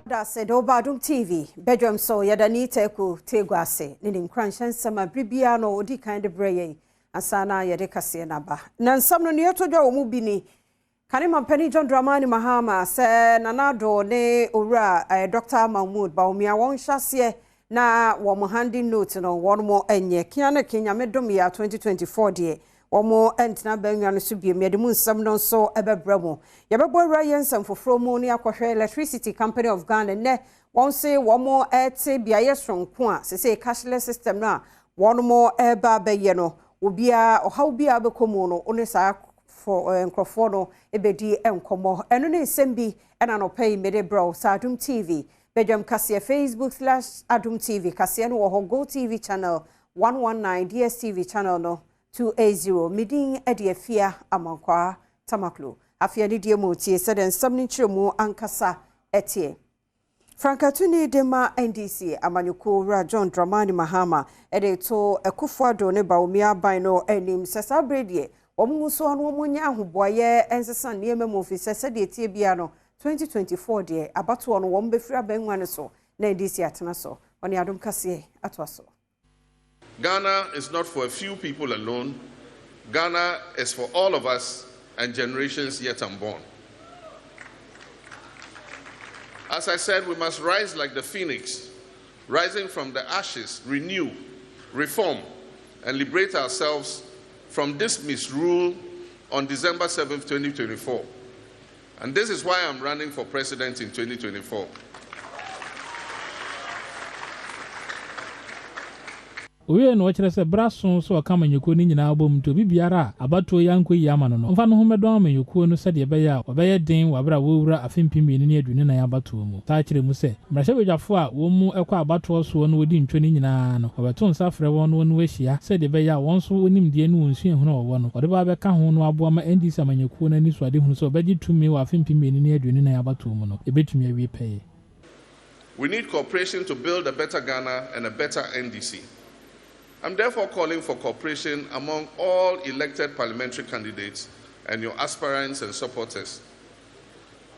Dase de woba Adom TV badwam so. Yɛda ne Teku Tegu ase ne ne nkuranhyɛ nsɛm a bere biara no ɔdi kan de brɛ yɛn ansa na yɛde kaseɛ no aba. Na nsɛm no nea ɛtɔ dwa wɔ mu bi ni: Kane mampanin John Dramani Mahama sɛ Nana Addo ne owura Dr. Mahmood Bawumia wɔn hyɛ aseɛ na wɔn handing note no wɔn mo nyɛ kia ne ke Nyame dom yɛ a 2024 deɛ wɔn ntena bɛnwa no so biem. Yɛde mu nsɛm no nso bɛbrɛ mu. Yɛbɛbɔ awura yɛn nsɛm foforɔ mu ne akɔhwɛ Electricity Company of Ghana. Nnɛ wɔn se wɔn te beaeɛ soronko a sese cashless system no a wɔn mo reba abɛyɛ no, obiara ɔhaw biara bɛkɔ mu no, ne saa nkurɔfoɔ no bɛdi nkɔmmɔ. Ɛno ne nsɛm bi ɛna nɔpɛ yi mede brɛ wo sɛ Adom TV badwam kaseɛ. Facebook/Adom TV kaseɛ no wɔ hɔ, Go TV channel 119, DSTV channel no 280. Medin de Afia Amankwaa Tamaklo. Afei ne deɛ mu tie sɛdeɛ nsɛm no nkyerɛmu ankasa ɛteɛ. Frankatuni de ma NDC amanyɔkuo, wura John Dramani Mahama, ɛde to Akufo-Addo ne Bawumia aban no anim sɛ saa bere deɛ wɔn nso ano wɔn nyɛ ahoboayɛ nsesa nneɛma mu, fi sɛ sɛdeɛ tie bia no 2024 deɛ abatoɔ no wɔn bɛfiri abɛnwa no so na NDC atena so. Ɔne Adom kaseɛ atoa so. Ghana is not for a few people alone. Ghana is for all of us and generations yet unborn. As I said, we must rise like the phoenix, rising from the ashes, renew, reform, and liberate ourselves from this misrule on December 7th, 2024. And this is why I'm running for president in 2024. Owie na ɔkyerɛ sɛ berɛ aso sɛ ɔka amanyɔkuo no nyinaa bɔ mu, nti obi biara a abatoɔ yi ankɔ yie ama no no, ɔmfa ne ho mmɛdɔm amanyɔkuo no sɛdeɛ ɛbɛyɛ a wɔbɛyɛ den wɔ aberɛ a wɔrewura afe 2024 abatoɔ mu. Saa kyerɛ mu sɛ mmarahyɛbadwafoɔ a wɔn mu kɔ abatoɔ soɔ no wɔdi ntwo no nyinaa no, wɔbɛto nsa frɛ wɔn na wɔne wɔahyia sɛdeɛ ɛbɛyɛ a wɔn nso wɔn nimdeɛ ne wɔn suahunu a wɔwɔ no wɔde ba abɛka ho no aboa ma NDC amanyɔkuo no anisoadehunu sɛ wɔbɛgye tumi wɔ afe 2024 abatoɔ mu no ɛbɛtumi awie pɛyɛ. We need cooperation to build a better Ghana and a better NDC. I'm therefore calling for cooperation among all elected parliamentary candidates and your aspirants and supporters.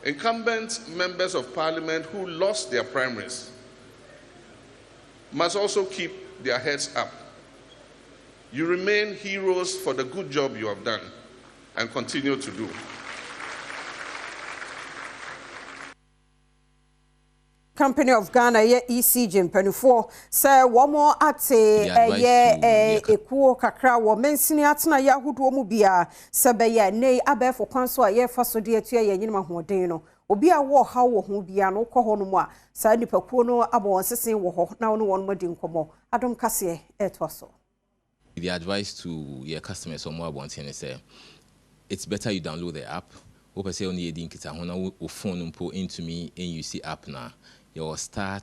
Incumbent members of parliament who lost their primaries must also keep their heads up. You remain heroes for the good job you have done and continue to do. Company of Ghana yɛ ECG mpanimfoɔ sɛ wɔn ate ɛyɛ ekuo kakra wɔ mansini atenaeɛ ahodoɔ mu bia sɛ bɛyɛ nne abɛɛfo kwan so a yɛfa so de atua yɛn nyinam ahoɔden no, obi a wɔ ɔhaw wɔ ho bia no kɔ hɔ nom a, saa nipakuo no abɔ wɔn sesen wɔ hɔ na wɔne wɔn adi nkɔmmɔ. Adom kaseɛ ɛtoa so. The advice to your customers on more abɔnten is sɛ it's better you download the app. Wopɛ sɛ wone yɛdi nkitaho na wo phone mpo ntumi nuse app na yɛwɔ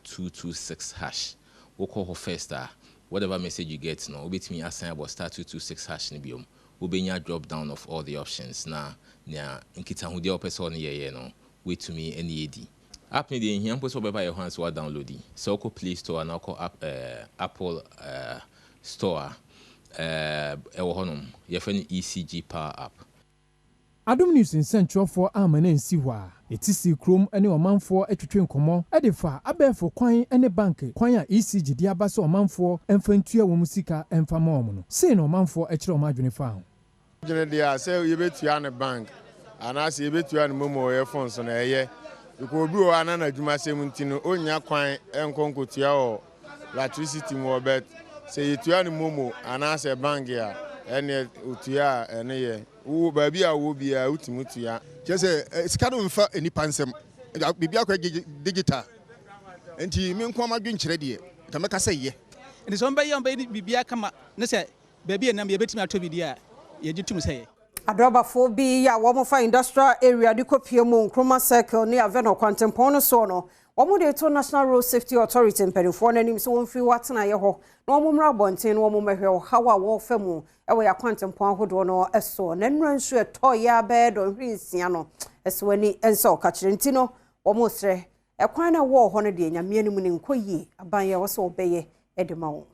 *226#. Wokɔ hɔ first a, whatever message you get no, wobɛtumi asan abɔ *226# no biom, wobɛnya drop down of all the options na nea nkitahodeɛ a wopɛ sɛ ɔne yɛyɛ no woatumi ne yɛdi. App no deɛ, nhia mpo sɛ wobɛba yɛ hɔ ansa woadownload yi. Sɛ wokɔ Play Store anaa wokɔ app, Apple Store a, ɛwɔ hɔnom, yɛfrɛ no ECG Power App. Adom News nsɛntwerɛfoɔ amma no ansi hɔ a, ɛti sii kurom ne ɔmanfoɔ twetwe nkɔmmɔ de fa abɛɛfo kwan ne bank kwan a ECG de aba sɛ ɔmanfoɔ mfa ntua wɔn sika mfa ma wɔn no. Sei na ɔmanfoɔ kyerɛ wɔn adwene fa ho. Dwene deɛ a sɛ yɛbɛtua no bank anaasɛ yɛbɛtua no momo ɔyɛ phone so no ɛyɛ, because obi wɔ hɔ a na n'adwumasɛm nti no ɔnnya kwan nkɔ nkɔtua wɔ electricity mu wɔ, but sɛ yɛtua no momo anaasɛ bank a, ɛneɛ otua a ɛno yɛ wo baabi a wowɔ biara wotumi tua. Kyerɛ sɛ sika no mfa nipa nsɛm, biribi akɔ digital, nti me nko ama dwenkyerɛ deɛ nka mɛka sɛ yɛ. Nti sɛ ɔmbɛyɛ biribiara kama ne sɛ baabi a nam yɛbɛtumi atɔ bi deɛ a, yɛgye tom sɛ yɛ. Adrɔbafoɔ bi a wɔn fa Industrial Area de kɔpie mu Nkrumah Circle ne Avenor kwantempɔn no soɔ no, wɔn de to National Road Safety Authority mpanimfoɔ no anim sɛ wɔmfiri hɔ atenaeɛ hɔ na wɔn mmra abɔnten na wɔn mmɛhwɛ ɔhaw a wɔrefa mu wɔ yɛ akwantempɔn ahodoɔ no soɔ. Na nnura nso ɛtɔ yɛ abɛɛ dɔnhwere 6 no ɛsɛ w'ani nsa ɔka kyerɛ, nti no wɔn srɛ ɛkwan no a wɔwɔ hɔ no deɛ, Nyame anim ne nkɔ yie aban yɛ wɔ sɛ wɔbɛyɛ de ma wɔn.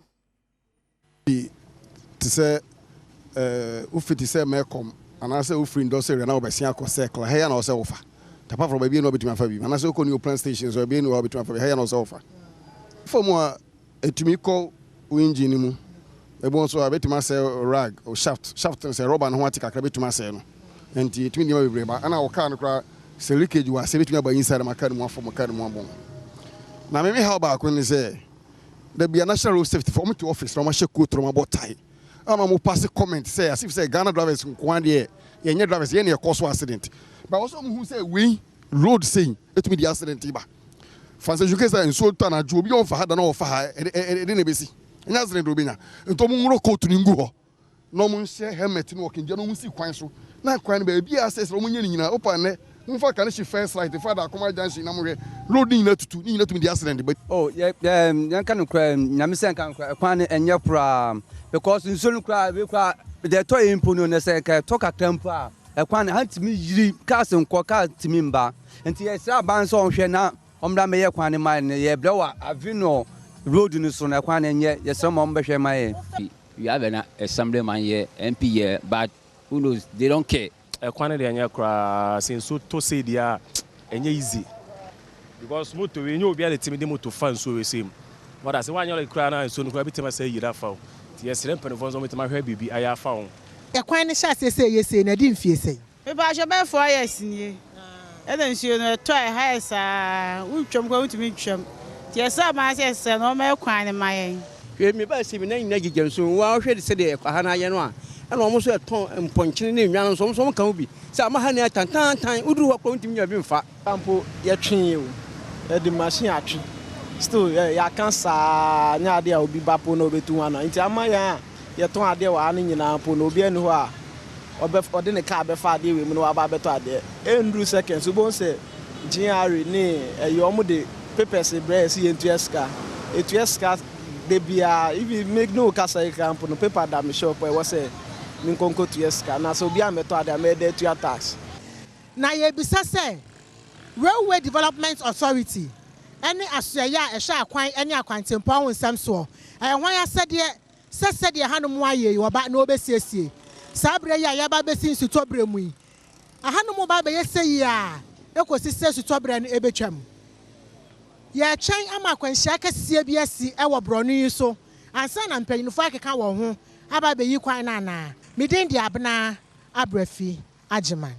Te sɛ wofi te sɛ Mɛkɔm anaasɛ wofiri Industrial Area na wobɛsia akɔ Circle ha yɛ na wɔ sɛ wofa. Apart from baabi a na wobɛtumi afa bi anaasɛ wokɔ New Plan station so baabi a na wobɛtumi afa bi ha yɛ na ɔsɛ wɔfa fa mu a ɛtumi kɔ wo engine no mu. Ebi nso a bɛtumi asɛ rag o shaft no sɛ rɔba no ho ate kakra, bɛtumi asɛe no. Nti ɛtumi nneɛma bebree ba. Ɛna wɔ car no koraa, sɛ leakage wɔ ase, bɛtumi aba inside ma car no mu afɔ, car no mu abɔn. Na meme haw baako ne sɛ dabi a National Road Safety fo, ɔmo te office na ɔmo ahyɛ coat na ɔmo abɔ tie, ɛna ɔmo pass comment sɛ as if sɛ Ghana drivers nko adeɛ, yɛnyɛ drivers, yɛn na yɛkɔ so accident, but wɔsɔ ɔmo hu sɛ wei road sei etumi di accident ba. Fansa juke sɛ nsuo tɔ anadwo, obi a ɔmfa ha da na ɔfa ha, ɛde na ebesi ɛnyɛ accident obi nya. Nti ɔmo nworo coat no ngu hɔ na ɔmo nhyɛ helmet no, ɔkengya na ɔmo si kwan so na kwan no baabi a asɛ sɛ ɔmo nyɛ ne nyinaa. Opa nnɛ momfa Kaneshie first light fa da Akoma Junction na mohwɛ road ne nyinaa tutu ne nyinaa tumi di accident ba. Oh, yɛ yɛ yɛnka no koraa, Nyame sɛ nka no koraa, ɛkwan no ɛnyɛ koraa because nsuo no koraa wei koraa deɛ ɛtɔ yɛ mpo no na sɛ nka ɛtɔ kakra mpo a, ɛkwan no ha ntumi yiri, cars nkɔ, cars ntumi mba. Nti yɛsrɛ aban sɛ ɔnhwɛ na ɔmmra mmɛyɛ kwan no ma yɛn. Yɛbrɛ wɔ Avenor road no so no, ɛkwan no ɛnyɛ. Yɛsrɛ ma ɔmbɛhwɛ ma yɛn. We have an assemblyman here, MP here, but who knows, they don't care. Ɛkwan no deɛ, ɛnyɛ koraa. Sɛ nsuo tɔ sei deɛ a, ɛnyɛ easy because moto wei, ɛnyɛ obiara na ɛtumi de moto fa nsuo wei sei mu. Wɔda sɛ woanyɛ lɔre koraa na nsuo no koraa bɛtumi asɛ yiri afa wo. Nti yɛsrɛ mpanimfoɔ nso wɔbɛtumi ahwɛ biribi ayɛ afa ho. Ɛkwan no hyɛ aseɛ sɛ ɛyɛ sei na ɛde mfie sɛn? Mepakyɛ, bɛyɛ 4 years nie. Ɛna nsuo no ɛtɔ a, ɛha yɛ saa, wotwam koraa wotumi ntwam. Nti yɛsɛ aban sɛ yɛsɛ no ɔmɛyɛ kwan no ma yɛn. Hwɛ, me ba si mi na nyina gyigya nsuo wa wohwɛ de sɛdeɛ ɛkɔ ha no ayɛ no a, ɛna ɔmo nso ɛtɔn mpɔnkyene ne nnwa no nso, ɔmo nso ɔmo ka ho bi sɛ ama ha ne atantantan. Woduru hɔ koraa, wontumi nya bi mfa. Mpo yɛtwee o, yɛde machine atwe, still yɛaka saa, nyɛ adeɛ a obi ba po na obɛtu ho ana. Nti ama yɛn a yɛtɔn adeɛ wɔ ha no nyinaa po na obi ani hɔ a ɔbɛ ɔde ne car bɛfa adeɛ wei mu na waba abɛtɔ adeɛ. Ɛnduru seconds, wobɛhu sɛ GRA ne ɛyɛ ɔmo de papers brɛ yɛ sɛ yɛntua sika, ɛtua sika de biara. Even me ne wo kasa yi kra mpo no, paper da me shop a ɛwɔ sɛ menkɔ tua sika na sɛ obi amɛtɔ adeɛ a, mɛyɛ dɛ atua tax? Na yɛbisa sɛ Railway Development Authority ne asoɛyɛ a ɛhwɛ akwan ne akwantempɔn ho nsɛm soɔ, ɛyɛ hwan asɛdeɛ sɛ sɛdeɛ hanom ayɛ yi wɔba na wɔbɛsiesie? Saa berɛ yi a yɛba bɛsi nsutɔberɛ mu yi, ahanom ba bɛyɛ sɛ yi a ɛkɔsi sɛ sutɔberɛ no ɛbɛtwam. Yɛretwɛn ama akwanhyia kɛseɛ bi asi ɛwɔ borɔno yi so ansa na mpanyinfoɔ akeka wɔn ho aba abɛyi kwan no anaa? Medin de Abena Abrafi Agyeman.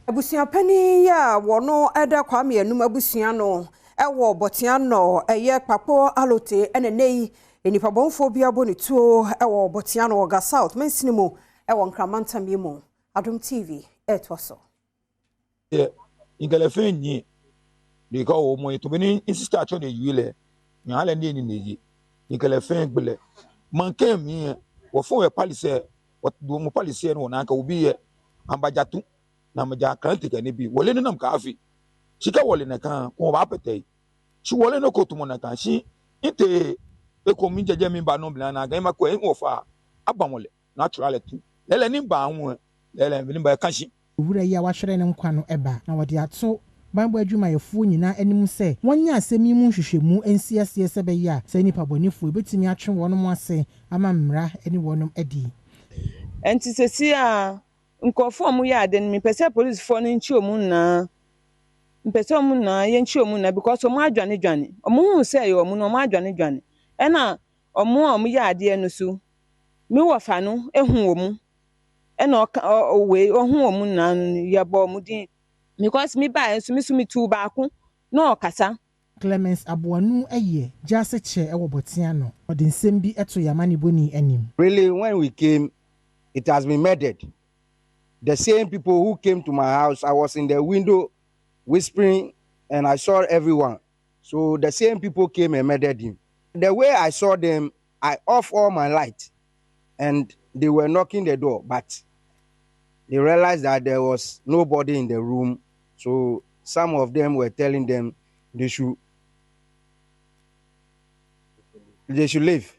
Abusuapanin yi a wɔno ɛda Kwame Anum abusua no ɛwɔ Bɔtea no, ɛyɛ Kpakpo Alote, ɛna nne yi nnipa bɔnfoɔ bi abɔ ne tuo ɛwɔ Bɔtea no wɔ Ga South mansini mu ɛwɔ Nkramantam yi mu. Adom TV ɛɛtoa so. Nkɛlɛ fɛn nyi because o mo to ni sister atɔ de yi lɛ nya lɛ ne ni ne yi nkɛlɛ fɛn gblɛ mankan mi yɛ wɔ fɔn yɛ palisɛ wɔ mo palisɛ no wɔ n'aka obi yɛ ambadzatu na amedza kan tigɛ ne bi wɔle ne nam kaafi sika wɔle ne kan kɔn ba pɛtɛ yi si wɔle ne ko tumu ne kan si nte eko mi dzedze mi ba no bila na gɛn ma ko e wɔ fa aba wɔle natural tu lɛlɛ ni ba ŋu lɛlɛ ni ba kan si. Owura yi a wahwere ne nkwa no ba na wɔde ato banbɔ adwumayɛfoɔ nyinaa anim sɛ wɔnyɛ asɛm yi mu nhwehwɛmu nsi aseɛ sɛ bɛyɛ a sɛ nnipa bɔnefoɔ ebɛtumi atwe wɔn ase ama mmara ne wɔn adi. Nti sɛsi a nkurɔfoɔ a wɔyɛ ade no, mepɛ sɛ polisifoɔ no nkyi wɔn nyinaa. Mpɛ sɛ wɔn nyinaa, yɛnkyi wɔn nyinaa because wɔn adwane dwane. Wɔn hu sɛ ɛyɛ wɔn no, wɔn adwane dwane. Ɛna wɔn a wɔyɛ adeɛ no so, me wɔfa no ehu wɔn, ɛna ɔka ɔ wei ɔhu wɔn nyinaa no, yɛbɔ wɔn din because me baa nso, me so me tu baako na ɔkasa. Clemens Aboanu yɛ gyaase kyɛ wɔ Bɔtea no. Ɔde nsɛm bi to yɛn amanebɔni anim. Really, when we came, it has been murdered. The same people who came to my house, I was in the window whispering and I saw everyone. So the same people came and murdered him. The way I saw them, I off all my light and they were knocking the door, but they realized that there was nobody in the room. So some of them were telling them they should leave.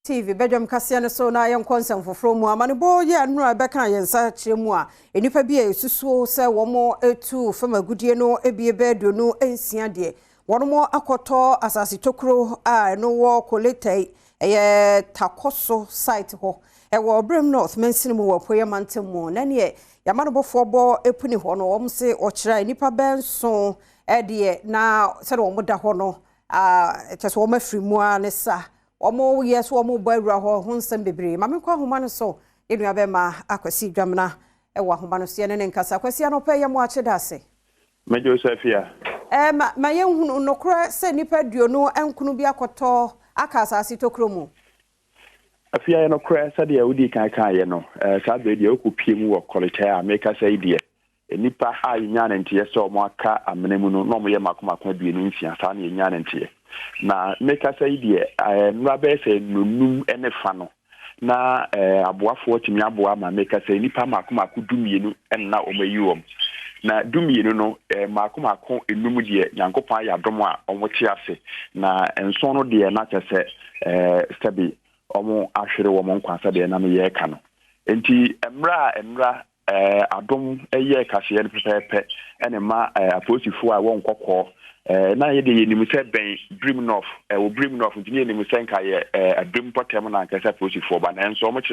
TV badwam kaseɛ no so na yɛnkɔ nsɛm foforɔ mu. Amanebɔ yɛ nnora bɛka yɛn nsa kyerɛ mu a, nnipa bi a ɛsusuo sɛ wɔn etu fam agudie no ebie bɛɛ 26 deɛ, wɔn akɔtɔ asase tokuro a ɛno wɔ Koletai, ɛyɛ Takɔso site hɔ, ɛwɔ Ɔbrɛm North mansini mu wɔ Apueeɛ mantam mu. Na neɛ Yamanobɔfoɔ bɔ epuni hɔ no, wɔn se ɔkyerɛ nnipa bɛn so ɛdeɛ na sɛdeɛ wɔn da hɔ no, kyerɛ sɛ wɔn afiri mu a ne sa wɔn yɛ so wɔn bɔ awura hɔ ho nsɛm bebree. Maame nkɔ ahoma no so, yɛn nua bɛrima Akwasi Dwamena ɛwɔ ahoma no so, yɛne ne nkasa. Akwasi, anɔpɛ yɛ mo akye da ase. Mɛgye Safia. Ma yɛnhunu nokorɛ sɛ nnipa 29 bi akɔtɔ aka asase tokuro mu. Afia, yɛ nokorɛ sɛdeɛ wodi kan kaeɛ no, saa berɛ deɛ wokɔpie mu wɔ Kɔletɛ a meka sɛ yi deɛ, nnipa a yɛnya ne nteɛ sɛ ɔmo aka amena mu no na ɔmo yɛ mako mako 26. Saa na yɛnya ne nteɛ. Na meka sɛ yi deɛ, nnora bɛyɛ sɛ nonum ne fa no na aboafoɔ tumi aboa ma meka sɛ nnipa mako mako 12 ɛna ɔmo ayi wɔm. Na 12 no, mako mako enum deɛ, Nyankopɔn ayɛ adom a ɔmo te ase, na nson no deɛ na kyɛ sɛ sɛbi ɔmo ahwere wɔn nkwa sɛdeɛ nam yɛreka no. Nti mmerɛ a nnora Adom yɛ kaseɛ no pɛpɛɛpɛ ɛna ma apolisifoɔ a ɛwɔ Nkɔkɔɔ, na yɛde yɛnim sɛ bɛn Birim North, ɛwɔ Birim North, nti ne yɛnim sɛ nka yɛ Birim mpɔtam na nka sɛ apolisifoɔ ba, nanso ɔmo kyerɛ